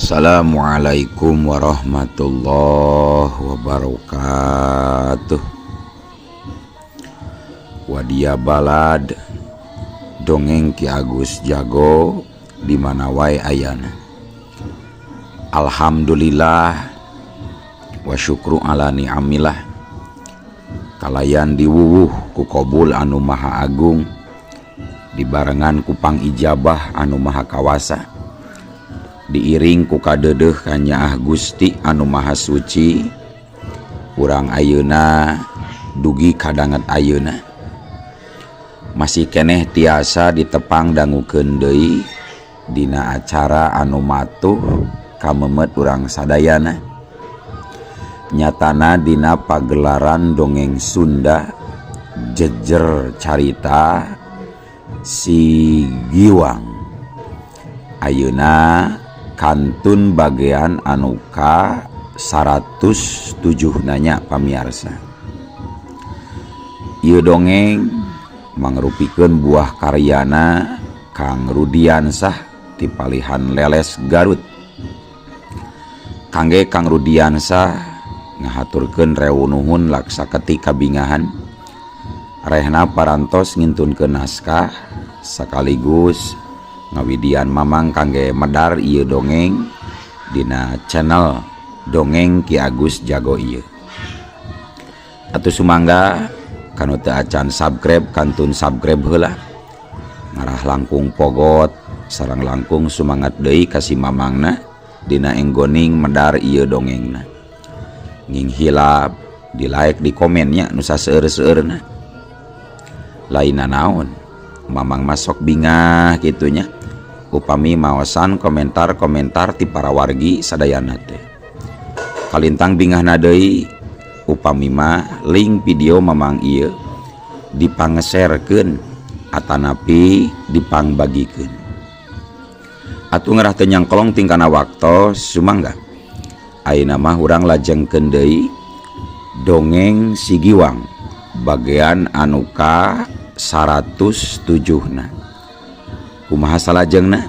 Assalamualaikum warahmatullahi wabarakatuh. Wadia balad dongeng Ki Agus Jago di mana wae ayana. Alhamdulillah wa syukru ala ni'amillah. Kalayan diwuwuh ku kobul anu maha agung, dibarengan ku pangijabah anu maha kawasa, diiring ku kadedeh kanyaah Gusti anu maha suci. Urang ayeuna dugi kadanget ayeuna masih keneh tiasa ditepang dangukeun deui dina acara anu matuh kamemet urang sadayana, nyatana dina pagelaran dongeng Sunda jejer carita Si Giwang. Ayeuna kantun bagian anu ka 107 nanya pamiarsa. Ieu dongeng mangrupikeun buah karyana Kang Rudiansah ti Palihan Leles Garut. Kangge Kang Rudiansah ngahaturkeun rewu nuhun laksa ketika kabingahan rehna parantos ngintunkeun naskah sekaligus ngawidian mamang kangge medar ieu dongeng dina channel Dongeng Ki Agus Jago ieu. Atuh sumangga kanu teu acan subscribe kantun subscribe heula, ngarah langkung pogot sareng langkung sumangat deui ka si mamangna dina enggoning medar ieu dongengna. Nging hilap di like di komennya nu saseueur-seueurna. Lainna naon mamang masok bingah kitunya upami maosan komentar-komentar ti para wargi sadayana teh. Kalintang bingahna deui upami mah link video mamang ieu dipangeserkeun atanapi dipangbagikeun. Atuh ngerah teu nyangkolong tingkana waktos sumangga. Ayeuna mah urang lajengkeun deui dongeng Si Giwang bagian anu ka 107 na. Kumaha salajengna?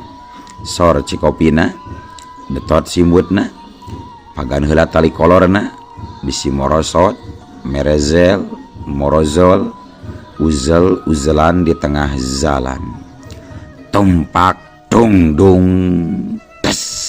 Sor cikopina, betot simbutna, pagan heula tali kolorna, bisi morosot, merezel, morozol, uzel uzelan di tengah jalan. Tumpak dung dung tes.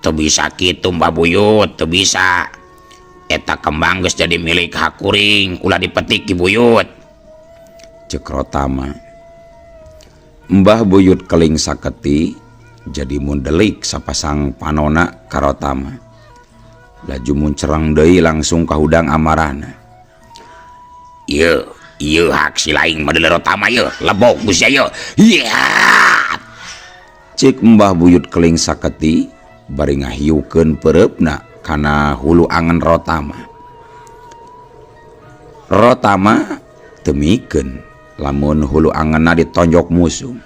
Teu bisa kitu Mbah Buyut, teu bisa. Eta kembang geus jadi milik hakuring, ulah dipetik Ki Buyut. Cek Rotama. Mbah Buyut keling saketi jadi mundelik sapasang panona ka Rotama. Laju muncerang deui langsung kahudang amarahna. Ieu, ieu hak si laing mah deuleu Rotama ieu, lebok geus ieu. Iya. Cek Mbah Buyut keling saketi bari ngahiukeun peureupna kana hulu angen Rotama. Rotama teu mikeun lamun hulu angenna ditonjok musuh.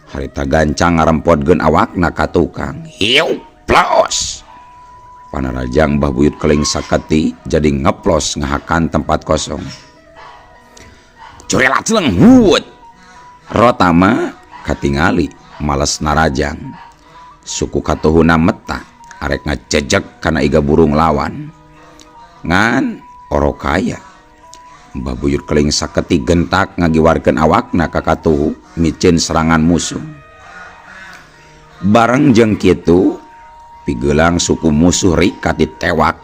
Harita gancang ngarempotkeun awakna ka tukang. Hiu plos. Panarajang Mbah Buyut keling saketi jadi ngeplos ngahakan tempat kosong. Curilat celeng hut. Rotama katingali males narajang. Suku katuhuna meta arek ngajejek kana iga burung lawan. Ngan orokaya. Mbah Buyut keling saketi gentak ngagiwarkeun awakna ka katuhu miceun serangan musuh. Bareng jeung kitu pigelang suku musuh rikat ditewak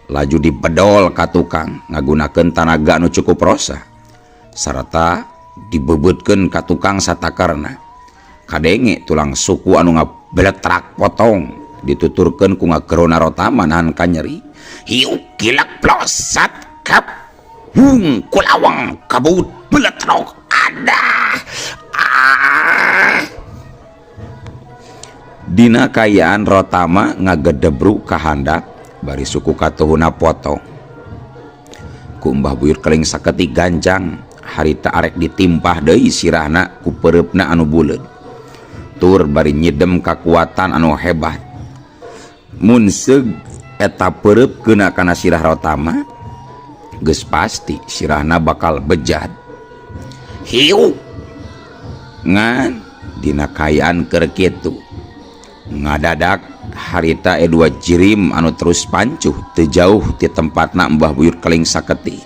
laju dibedol ka tukang ngagunakeun tanaga anu cukup rosa sarta dibebeutkeun ka tukang satakarna. Kadenge tulang suku anu ngabeletrak potong dituturkeun ku ngagerona Rotama nahan kanyeri. Hiu kilak plosat kap hung kulawang kabut beletrok ada. Ah. Dina kayaan Rotama ngagedebruk kahandap bari suku katuhuna potong. Ku Mbah Buyut Keling Saketi gancang harita arek ditimpah deui sirahna ku peureupna anu buleud. Tur bari nyidem kakuatan anu hebat. Mun seug eta peureub keuna kana sirah Rotama, geus pasti sirahna bakal bejat. Hiu. Ngan dina kaayaan keur kitu ngadadak harita dua jirim anu terus pancuh teu jauh ti tempatna Mbah Buyut Keling Saketi.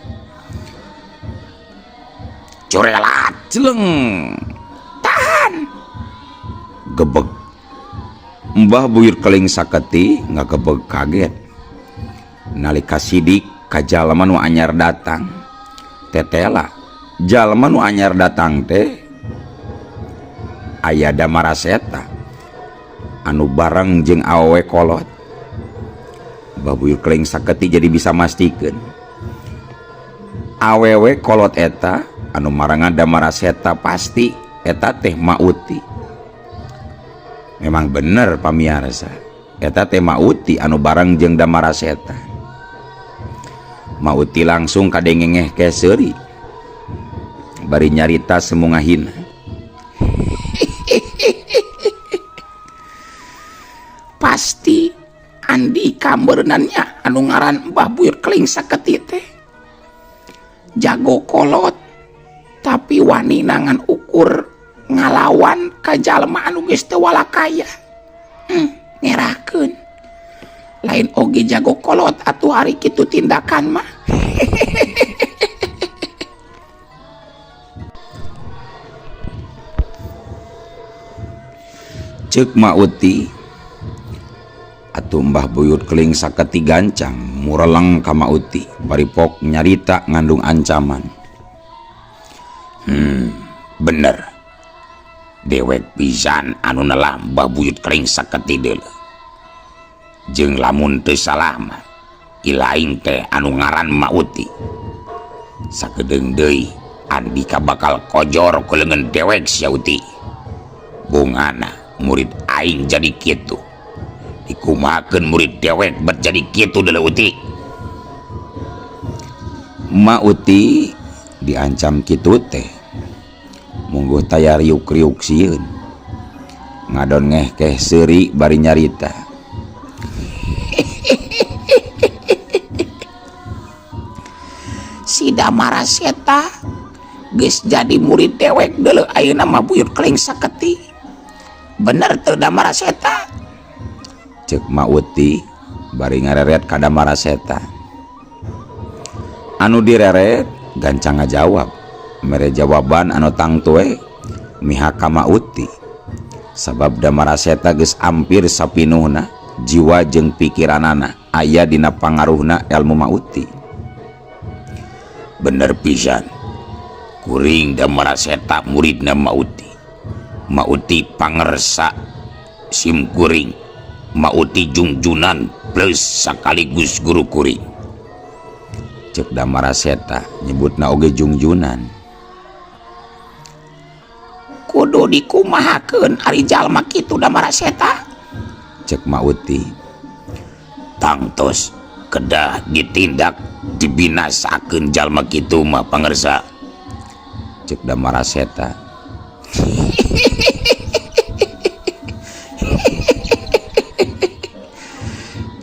Curelat jeleng tahan gebeg. Mbah Buyut Keling Saketi ngagebeg kaget nalika sidik ka jalma nu anyar datang. Tetela jalma nu anyar datang teh aya Damaraseta anu bareng jeung awewe kolot. Mbah Buyut Keling Saketi jadi bisa mastikeun awewe kolot eta anu marangan Damaraseta pasti eta teh Mauti. Memang bener pamiarsa, eta teh Mauti anu bareng jeung Damaraseta. Mauti langsung kadengengeh ke seuri bari nyarita semungahina. Pasti Andika meureunannya anu ngaran Mbah Buyut Keling Saketi teh jago kolot tapi wani nangan ukur ngalawan ka jalma anu geus teu walakaya. Ngerakeun lain oge jago kolot atuh ari kitu tindakan mah. Ceuk Mauti atuh Mbah Buyut Keling Saketi gancang mureleng ka Mauti bari pok nyarita ngandung ancaman. Bener dewek pisan anu nelah Mbah Buyut Keling Saketi deuleu. Jeung lamun teu salah mah ilaing teh anu ngaran Mauti. Sakedeung deui Andika bakal kojor ku leungeun dewek sia Uti. Bungana murid aing jadi kitu. Dikumahakeun murid dewek bet jadi kitu deuleu Uti. Mauti diancam kitu teh mungguh taya riuk-riuk sieun. Ngadon ngehkeh seuri bari nyarita. Si Damaraseta geus jadi murid dewek deuleu ayeuna mah Buyut Keling Saketi. Bener teu Damaraseta? Ceuk Mauti bari ngareret ka Damaraseta. Anu direret gancang ngajawab, mere jawaban anu tangtu mihak ka Mauti. Sabab Damaraseta geus ampir sapinuhna jiwa jeung pikiranana aya dina pangaruhna ilmu Mauti. Bener pisan kuring Damaraseta muridna Mauti. Mauti pangersa sim kuring, Mauti jungjunan plus sekaligus guru kuring. Ceuk Damaraseta nyebutna oge jungjunan. Kudu dikumahakeun ari jalma kitu Damaraseta? Ceuk Mauti. Tangtos kedah ditindak dibinasakeun jalma kitu mah pangersa. Ceuk Damaraseta.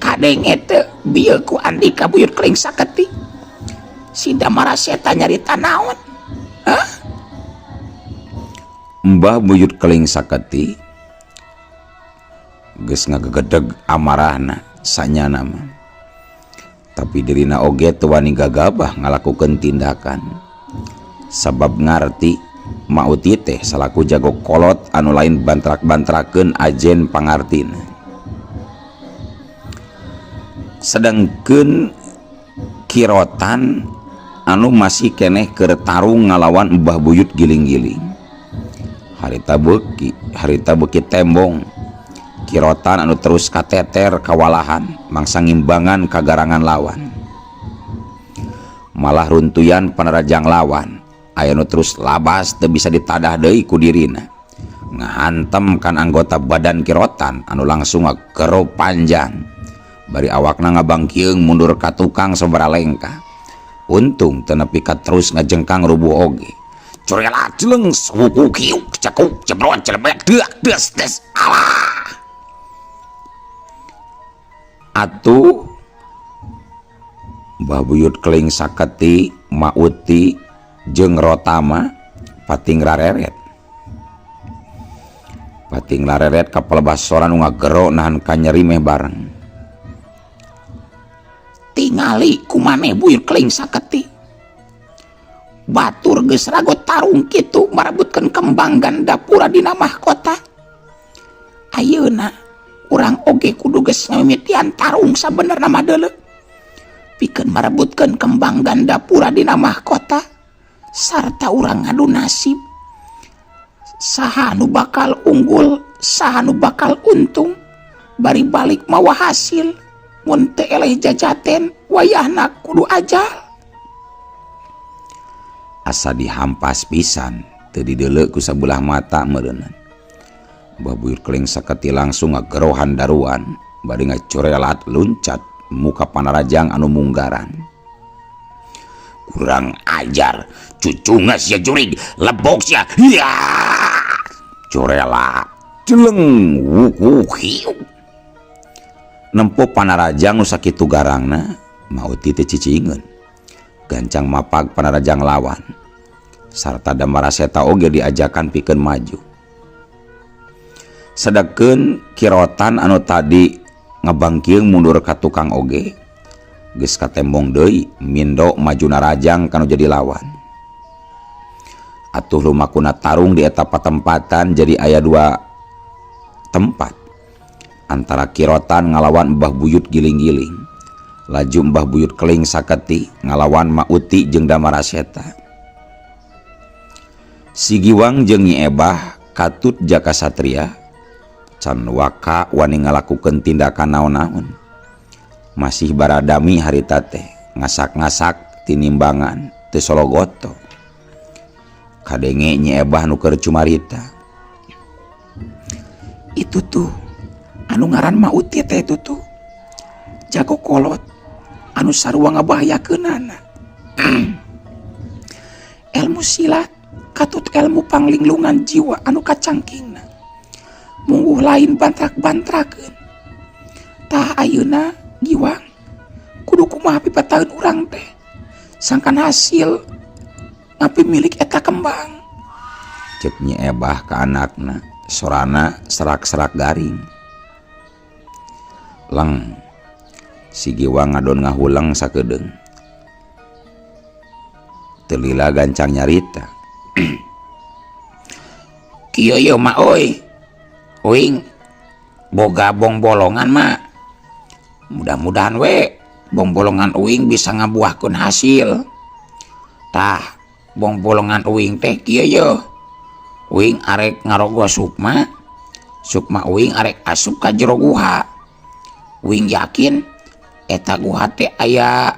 Kadenge teu bieu ku Andika Buyut Keling Saketi. Si Damaraseta nyarita naon? Hah? Mbah Buyut Keling Saketi geus ngagegedeg amarahna sanyana mah. Tapi dirina oge teu wani gagabah ngalakukeun tindakan. Sabab ngarti Mauti teh salaku jago kolot anu lain bantrak-bantrakeun ajen pangartina. Sedangkeun Kirotan anu masih keneh keur tarung ngalawan Mbah Buyut giling-giling. Harita beuki tembong. Kirotan anu terus kateter kawalahan mangsa ngimbangan kagarangan lawan. Malah runtuyan panerajang lawan aya nu terus labas teu bisa ditadah deui ku dirina. Ngahantem kan anggota badan Kirotan anu langsung ngagero panjang. Bari awakna ngabangkieung mundur ka tukang sabaraha lengkah. Untung teu nepi ka terus ngajengkang rubuh oge. Curela jeleng suku kiuk cekuk jebrot jelebet deak des des alah. Atuh Mbah Buyut Keling Saketi, Mauti jeung Rotama pating rareret. Pating lareret ka palebah sora nu ngagero nahan kanyeri meh bareng. Tingali kumaneh Buyut Keling Saketi. Batur geus rago tarung kitu marebutkeun kembang Gandapura dina mahkota. Ayeuna urang oge kudu geus ngamimitian tarung sabenerna mah deuleu. Pikeun marebutkeun kembang Gandapura dina mahkota sarta urang ngadu nasib. Saha nu bakal unggul, saha nu bakal untung, bari balik mawa hasil. Mun teu eleh jajaten wayahna kudu ajal. Asa dihampas pisan teu dideuleu ku sabelah mata meureunnan. Mbah Buyut Keling Saketi langsung ngagerohan daruan bari ngacorelat luncat muka panarajang anu munggaran. Kurang ajar, cucunga sia jurig, lebok sia. Hiya! Corelat jeleng wuku hiu. Nempo panarajang nu sakitu garangna mauti teh cicingeun. Gancang mapag panarajang lawan. Sarta Damaraseta oge diajakan pikeun maju. Sedekeun kirotan anu tadi ngebangkiung mundur ka tukang oge geus katembong deui mindo maju narajang kanu jadi lawan. Atuh lumakuna tarung di eta patempatan jadi aya dua tempat antara kirotan ngalawan Mbah Buyut giling-giling, laju Mbah Buyut Keling Saketi ngalawan Mauti jeung Damaraseta. Si Giwang jeung Nyi Ebah katut Jaka Satria can waka wani ngalakukeun tindakan naon-naon. Masih baradami harita teh ngasak-ngasak tinimbangan teu sologoto. Kadenge Nyi Ebah nu keur cumarita. Itu tuh anu ngaran Mauti teh itu tuh jago kolot anu sarua ngabahayakeunana. Ilmu silat katut ilmu panglinglungan jiwa anu kacangkingna. Mungguh lain bantrak-bantrakeun. Tah ayeuna Giwang kudu kumaha pipataeun urang teh sangkan hasil ngapi milik eta kembang. Cek Nyi Ebah ka anakna, sorana serak-serak garing. Leng si Giwang ngadon ngahuleng sakedeung. Teu lila gancang nyarita. Kieu yeuh mah euy. Uing boga bongbolongan mah. Mudah-mudahan we bongbolongan uing bisa ngabuahkeun hasil. Tah bongbolongan uing teh kieu yeuh. Uing arek ngarogo sukma. Sukma uing arek asup ka jero guha. Uing yakin eta guha teh aya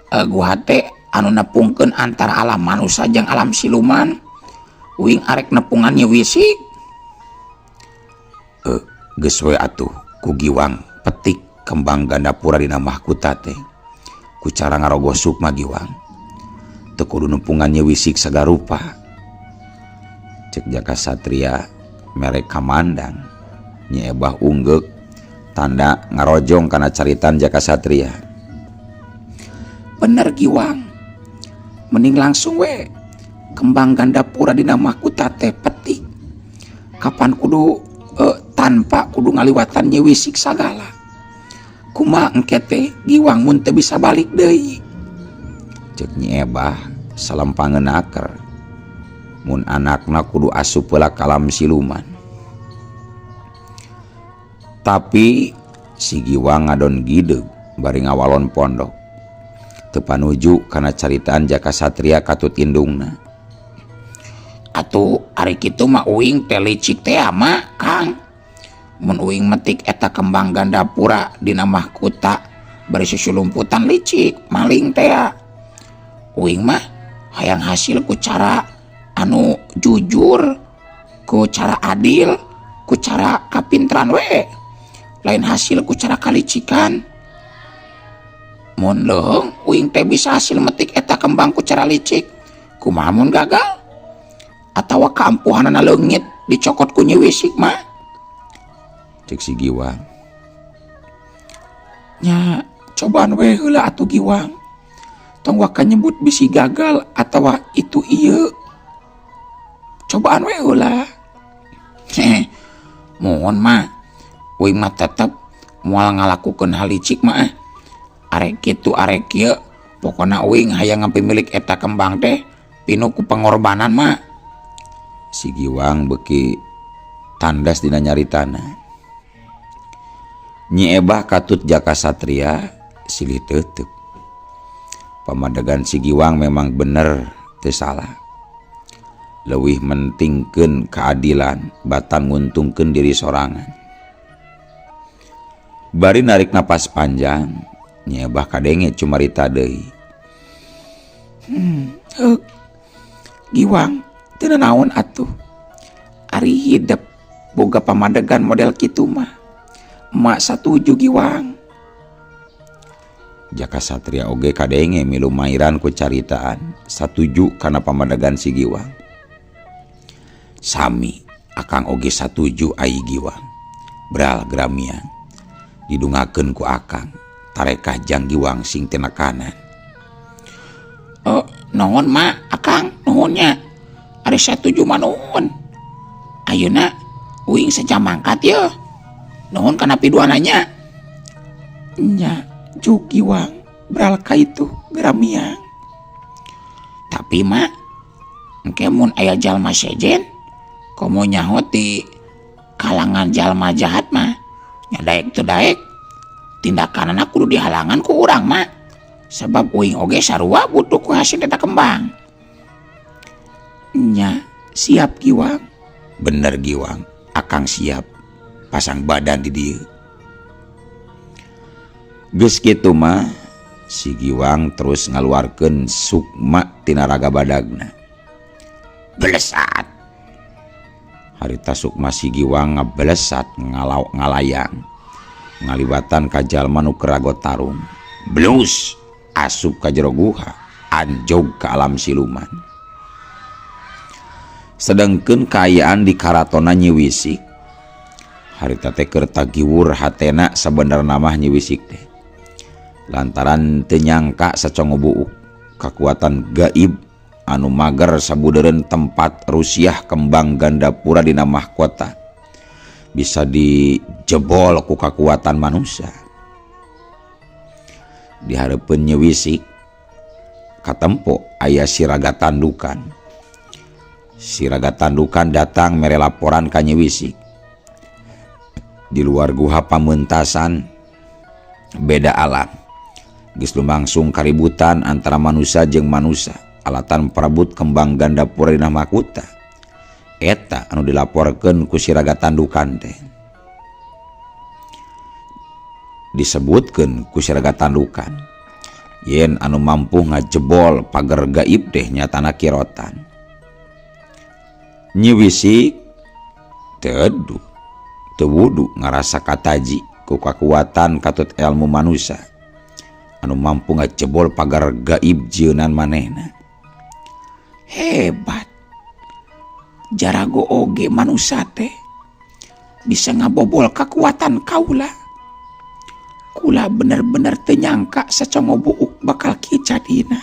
guha teh anu nepungkeun antara alam manusia jeung alam siluman. Uing arek nepungan Nyi Wisik. Geus we atuh ku Giwang petik kembang Gandapura dina mahkota teh. Ku cara ngarogo sukma Giwang. Teu kudu nepungan Nyi Wisik sagarupa. Cek Jaka Satria mere kamandang. Nyi Ebah unggeuk tanda ngarojong kana caritan Jaka Satria. Bener Giwang. Mending langsung we kembang Gandapura dina mahkota teh petik. Kapan kudu tanpa kudu ngaliwatan Nyi Wisik sagala. Kumaha engke teh Giwang mun teu bisa balik deui. Cek Nyi Ebah salempangeun aker. Mun anakna kudu asup heula ka alam siluman. Tapi si Giwang ngadon gideug bari ngawalon pondok. Teu panuju kana caritaan Jaka Satria katut indungna. Atuh ari kitu mah uing teh licik teh mah Kang. Mun uing metik eta kembang Gandapura dina mahkota bari susulumputan licik maling teh. Uing mah hayang hasil ku cara anu jujur, ku cara adil, ku cara kapinteran we. Lain hasil ku cara kalicikan. Mun leuheung uing teh bisa hasil metik eta kembang ku cara licik. Kumaha mun gagal? Atawa kaampuhanana leungit dicokot ku Nyi Wisik mah? Cek si Giwang. Nya cobaan we heula atuh Giwang. Tong waka nyebut bisi gagal atawa itu ieu. Cobaan we heula. Heh, mohon mah. Uing mah tetep moal ngalakukeun hal licik mah. Arek kitu arek kieu, pokona uing hayang ngampimilik eta kembang teh pinuh ku pengorbanan mah. Si Giwang beuki tandas dina nyaritana. Nyi Ebah katut Jaka Satria silih teuteuk. Pamadegan si Giwang memang bener teu salah. Leuwih mentingkeun keadilan batan nguntungkeun diri sorangan. Bari narik napas panjang, Nyi Ebah kadenge cumarita deui. Heuk. Giwang, teu nanaon atuh. Ari hidep boga pamadegan model kitu mah. Emak satuju Giwang. Jaka Satria oge kadenge milu mairan ku caritaan, satuju kana pamadegan si Giwang. Sami, akang oge satuju ai Giwang. Bral gramian. Didungakeun ku akang, tarekah jang Giwang sing tenekanan. Oh, nuhun mak, akang, nuhunnya. Ari satuju mah nuhun. Ayeuna uing seja mangkat yeuh. Nuhun kana piduananya. Nya, juk Giwang, bral ka itu gramian. Tapi mak, engke mun aya jalma sejen, komo nyaho ti kalangan jalma jahat mah, nya daek teu daek, tindakanana kudu dihalangan ku urang mak. Sebab uing oge sarua butuh ku hasil eta kembang. Nya, siap Giwang. Bener Giwang, akang siap. Pasang badan di dieu. Geus kitu mah si Giwang terus ngaluarkeun sukma tina raga badagna. Belesat. Harita sukma si Giwang ngabelesat ngalayang. Ngaliwatan ka jalma nu keur ragot tarung. Blus asup ka jero guha, anjog ka alam siluman. Sedengkeun kaayaan di karatona Nyi Wisik. Harita teh keur tagiwur hatena sabenerna mah Nyi Wisik teh. Lantaran teu nyangka sacongo buuk kakuatan gaib anu mager sabudeureun tempat Rusiah kembang Gandapura dina mahkota bisa dijebol ku kakuatan manusia. Di hareupeun Nyi Wisik katempo aya si Raga Tandukan. Si Raga Tandukan datang mere laporan ka Nyi Wisik. Di luar guha pamentasan beda alam. Geus lumangsung kaributan antara manusia jeung manusia, alatan perebut kembang Gandapura dina mahkota. Eta anu dilaporkeun ku si Raga Tandukan teh. Disebutkeun ku si Raga Tandukan yen anu mampu ngajebol pager gaib teh nyatana kirotan. Nyi Wisik teu teu wudu ngarasa kataji ku kakuatan katut ilmu manusia anu mampu ngajebol pagar gaib jieunan manehna. Hebat. Jarago oge manusia teh bisa ngabobol kakuatan kaula. Kula bener-bener teu nyangka sacongo buuk bakal kieu jadina.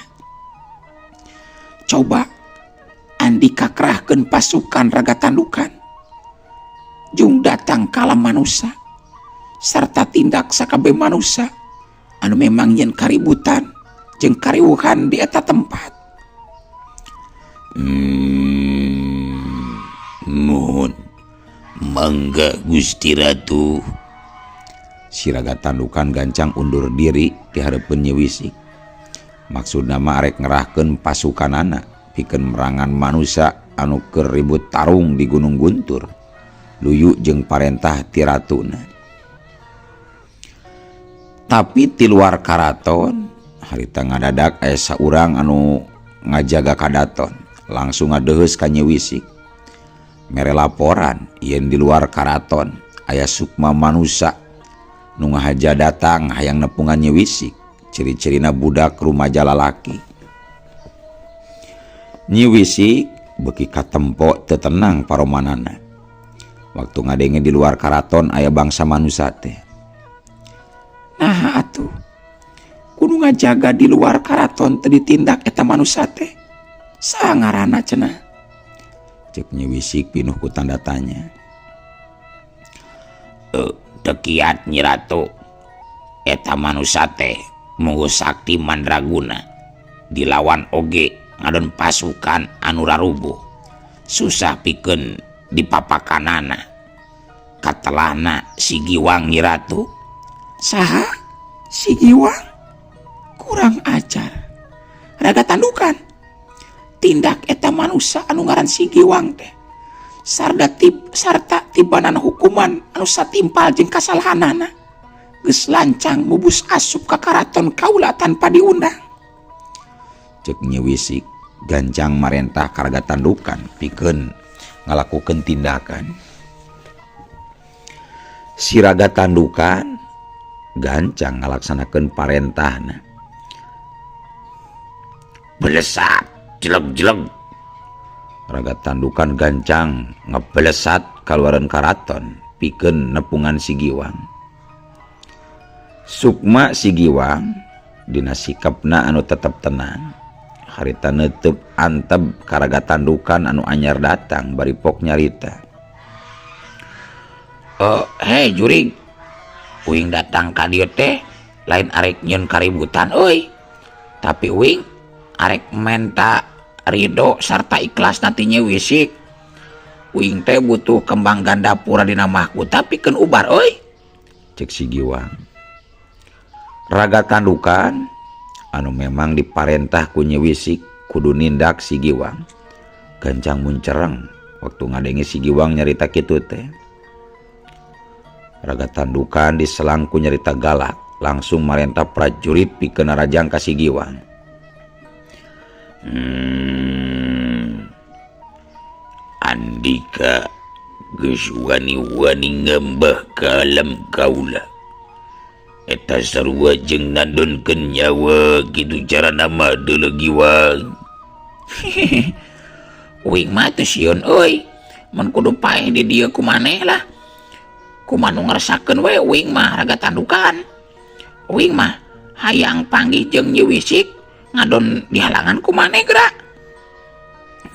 Coba Andika kerahkeun pasukan Raga Tandukan. Jung datang kalam manusia serta tindak sakabeh manusia anu memang yen kaributan jeung kariwuhan di eta tempat. Nuhun mangga Gusti Ratu. Si Raga Tandukan gancang undur diri di hareupeun Nyi Wisik. Maksudna mah arek ngerahkeun pasukanana pikeun merangan manusia anu keur ribut tarung di Gunung Guntur. Luyu jeung parentah ti ratuna. Tapi ti luar karaton harita ngadadak aya saurang anu ngajaga kadaton langsung ngadeheus ka Nyi Wisik. Mere laporan yen di luar karaton aya sukma manusia nu ngahaja datang hayang nepungan Nyi Wisik. Ciri-cirina budak rumaja lalaki. Nyi Wisik beuki katempo teu tenang paromanana. Waktu ngadenge di luar karaton aya bangsa manusa teh. Nah atuh, kudu ngajaga di luar karaton teu ditindak eta manusa teh. Saha ngaranna cenah? Cek Nyi Wisik pinuh ku tanda tanya. Teu kiat Nyi Ratu, eta manusa teh munggu sakti mandraguna dilawan oge ngadon pasukan anu rarubuh. Susah pikeun dipapakanana. Katelahna si Giwang Nyi Ratu. Saha? Si Giwang? Kurang ajar. Raga Tandukan. Tindak eta manusa anu ngaran si Giwang teh. Sarda tip, sarta tibanan hukuman anu satimpal jeung kasalahanana. Geus lancang mubus asup ka karaton kaula tanpa diundang. Cek Nyi Wisik gancang marentah ka Raga Tandukan pikeun ngalakukeun tindakan. Si Raga Tandukan gancang ngalaksanakeun parentahna. Belesat jelek-jelek. Raga Tandukan gancang ngebelesat kaluaran karaton pikeun nepungan si Giwang. Sukma si Giwang dina sikapna anu tetep tenang. Harita neuteub anteb ka Raga Tandukan anu anyar datang bari pok nyarita. Hei jurig, uing datang ka dieu teh lain arek nyieun kaributan euy. Tapi uing arek menta ridho sarta ikhlas nanti Nyi Wisik. Uing teh butuh kembang gandapura dina mahkota pikeun ubar euy. Cek si Giwang. Raga Tandukan anu memang diparentah ku Nyi Wisik kudu nindak si Giwang. Gancang muncereng waktu ngadenge si Giwang nyarita kitu teh. Raga Tandukan diselang ku nyarita galak, langsung marentah prajurit pikeun narajang ka si Giwang. Andika geus wani-wani ngembah ka alam kaula. Eta sarua jeung nandonkeun nyawa kitu carana mah deuleu Giwang. Uing mah teu sieun euy, mun kudu paeh di dieu ku maneh lah. Kumaha nu ngeresakeun we uing mah Raga Tandukan. Uing mah hayang panggih jeung Nyi Wisik ngadon dihalangan ku maneh geura.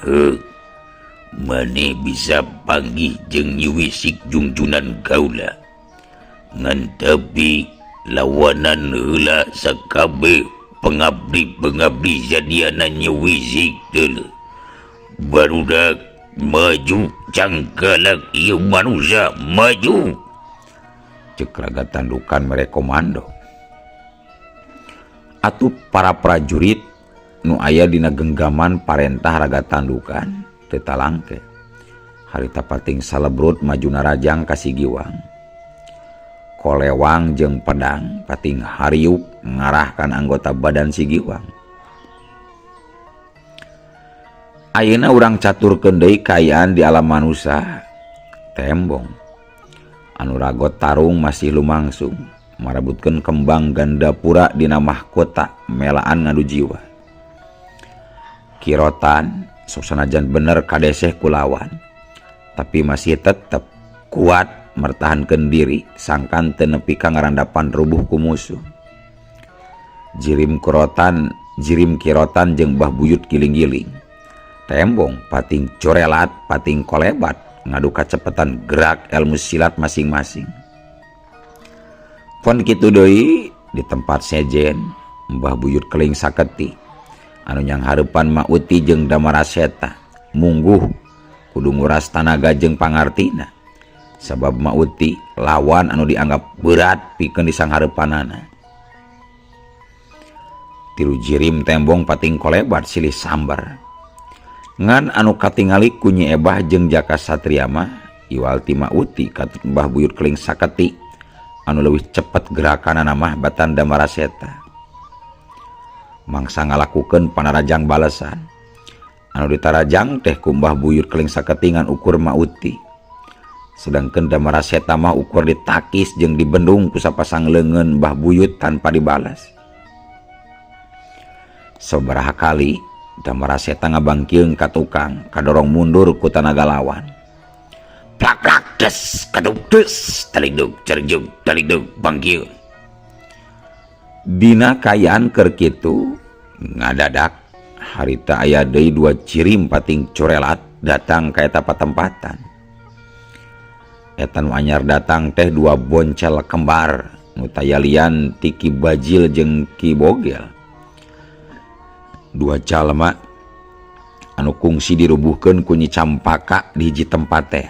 Heuh. Maneh bisa panggih jeung Nyi Wisik jungjunan kaula. Ngan tapi lawanan heula sakabeh pengabdi-pengabdi jadiana Nyi Wisik deuleu. Barudak maju cangkalak ieu manusia maju. Cek Raga Tandukan mere komando. Atuh para prajurit nu aya dina genggaman parentah Raga Tandukan teu talangke. Harita pating salebrut maju narajang ka si Giwang. Kolewang jeung pedang pating hariuk ngarahkan anggota badan si Giwang. Ayeuna urang caturkeun deui kaayaan di alam manusa. Tembong anu ragot tarung masih lumangsung marebutkeun kembang gandapura dina mahkota melaan ngadu jiwa. Kirotan sok sanajan bener kadeseh kulawan, tapi masih tetep kuat mertahankeun diri sangkan teu nepi ka ngarandapan rubuh ku musuh. Jirim kirotan, jirim kirotan jeung Mbah Buyut giling-giling. Tembong pating corelat, pating kolebat ngadu kacepetan gerak ilmu silat masing-masing. Pon kitu deui di tempat sejen Mbah Buyut Keling Saketi anu nyang hareupan Ma Uti jeung Damaraseta mungguh kudu nguras tanaga jeung pangartina sabab Ma Uti lawan anu dianggap berat pikeun disanghareupanana. Tilu jirim tembong pating kolebat silih sambar. Ngan anu katingali ku Nyi Ebah jeung Jaka Satria mah iwal ti Ma Uti katut Mbah Buyut Keling Saketi anu leuwih cepet gerakanana mah batan Damaraseta. Mangsa ngalakukeun panarajang balesan anu ditarajang teh ku Mbah Buyut Keling Saketi ngan ukur Ma Uti. Sedangkan Damaraseta mah ukur ditakis jeung dibendung ku sapasang leungeun Mbah Buyut tanpa dibalas. Sabaraha kali Damara Seta ngabangkieung ka tukang kadorong mundur ku tanaga lawan. Plak plak des keduk des taligdug cerjug taligdug bangkieun. Dina kaayaan keur kitu ngadadak harita aya deui dua cirim pating corelat datang ka eta patempatan. Eta nu anyar datang teh dua boncel kembar nu tayalian ti Ki Bajil jeung Ki Bogel. Dua jalma anu kungsi dirubuhkeun ku Nyi Campaka di hiji tempat teh.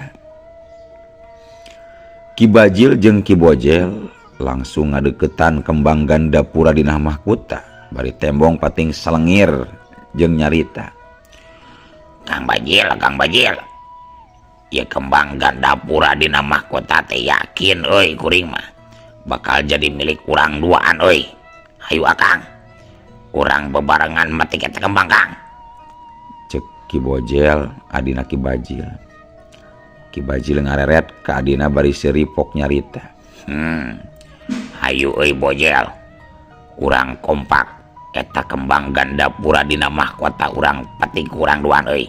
Ki Bajil jeung Ki Bojel langsung ngadeukeutan kembang gandapura dina mahkota bari tembong pating salengir jeung nyarita. Kang Bajil, Kang Bajil, ieu kembang gandapura dina mahkota teh yakin euy kuring mah bakal jadi milik urang duaan euy. Hayu akang, urang bebarengan metik eta kembang Kang. Cek Ki Bojel adina Ki Bajil. Ki Bajil ngareret ka adina bari seuri pok nyarita. Hayu euy Bojel, urang kompak eta kembang gandapura dina mahkota urang petik urang duaan euy.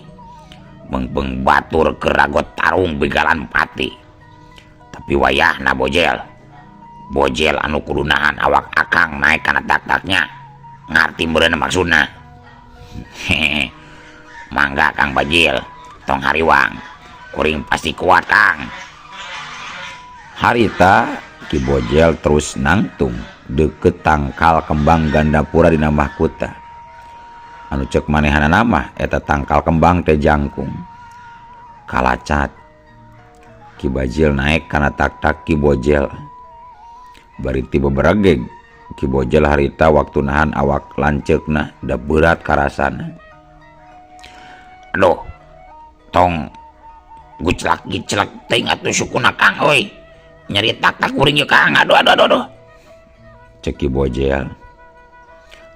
Meungpeung batur keur ragot tarung begalan pati. Tapi wayahna Bojel, Bojel anu kudu nahan awak akang naik kana tak-taknya. Ngarti meureun maksudna. Hehehe. Mangga Kang Bajil, tong hariwang. Kuring pasti kuat Kang. Harita Ki Bojel terus nangtung deket tangkal kembang gandapura dina mahkota. Anu cek manehana mah eta tangkal kembang teh jangkung. Kalacat. Ki Bajil naik kana tak-tak Ki Bojel. Bari ti beberegeg Ki Bojel harita waktu nahan awak lanceukna da berat karasana. Aduh, tong guclak giclak teuing atuh sukuna Kang euy. Nyeri tak-tak kuring ieu Kang. Aduh aduh aduh aduh. Cek Ki Bojel.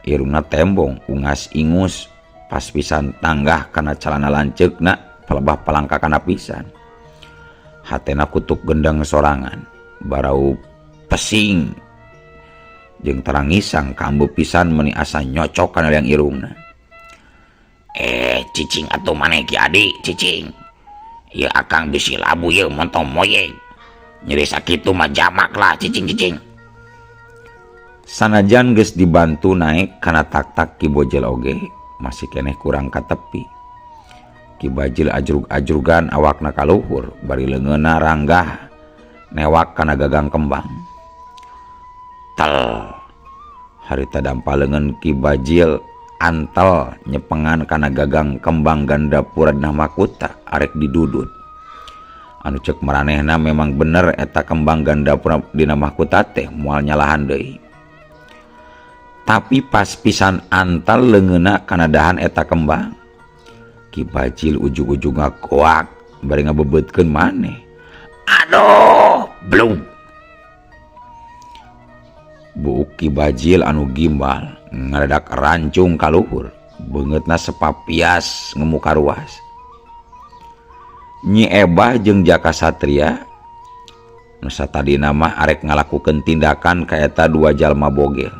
Irungna tembong ungas ingus pas pisan tanggah kana calana lanceukna palebah palangka kana pisan. Hatena kutuk gendeng sorangan, barau pesing jeung tarangisang kambu pisan meuni asa nyocok kana liang irungna. Cicing atuh maneh Ki Adi, cicing. Ieu akang bisi labu ieu montong moyeng. Nyeri sakitu mah jamak lah cicing-cicing. Sanajan geus dibantu naik kana tak-tak Ki Bojel oge masih keneh kurang katepi. Ki Bajil ajrug-ajrugan awakna kaluhur bari leungeunna ranggah newak kana gagang kembang. Tel harita dampa leungeun Ki Bajil antel nyepengan kana gagang kembang gandapura dina mahkota arek didudut. Anu cek maranehna memang bener eta kembang gandapura dina mahkota teh moal nyalahan deui. Tapi pas pisan antal leungeunna kana dahan eta kembang, Ki Bajil ujug-ujug ngagoak bari ngabebeutkeun maneh. Aduh, belum. Buuk Ki Bajil anu gimbal ngadadak rancung kaluhur, beungeutna sepapias ngemuka ruas. Nyi Ebah jeung Jaka Satria nu satadina mah arek ngalakukeun tindakan ka eta dua jalma bogel.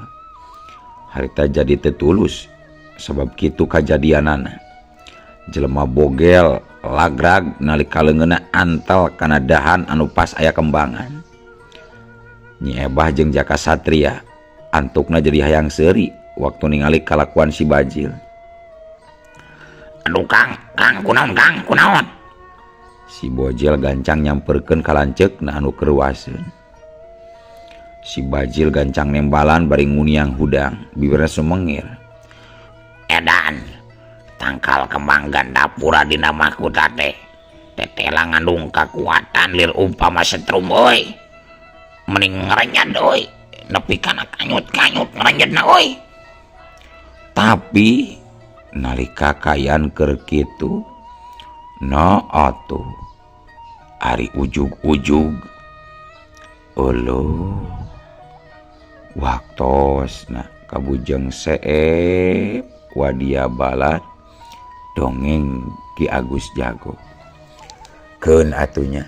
Harita jadi tetulus sebab kitu kajadianana. Jelema bogel lagrag nalika leungeunna antel kana dahan anu pas aya kembangan. Nyi Ebah jeung Jaka Satria antukna jadi hayang seuri waktu ningali kalakuan si Bajil. Aduh Kang, Kang kunaon Kang, kunaon? Si Bojel gancang nyamperkeun ka lanceukna anu keur waseun. Si Bajil gancang nembalan bari nguniang hudang, bibirna sumengir. Edan, tangkal kembang gandapura dina mahkota teh. Tetela ngandung kakuatan lir umpama setrum euy. Mending ngerenyad euy, nepi kana kanyut-kanyut ngerenyadna euy. Tapi nalika kayan keur kitu, no atuh ari ujug-ujug euleuh waktosna kabujeng seep wadia balat dongeng Ki Agus Jago. Keun atunya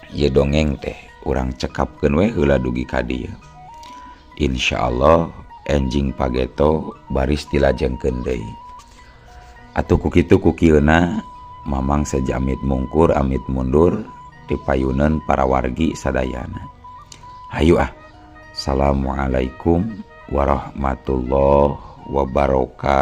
ieu dongeng teh urang cekapkeun we heula dugi ka dieu. Insyaallah enjing pageto baris dilajengkeun deui. Atuh ku kitu ku kieuna Mamang seja amit mungkur amit mundur di payuneun para wargi sadayana. Hayu ah. Assalamualaikum warahmatullahi wabarakatuh.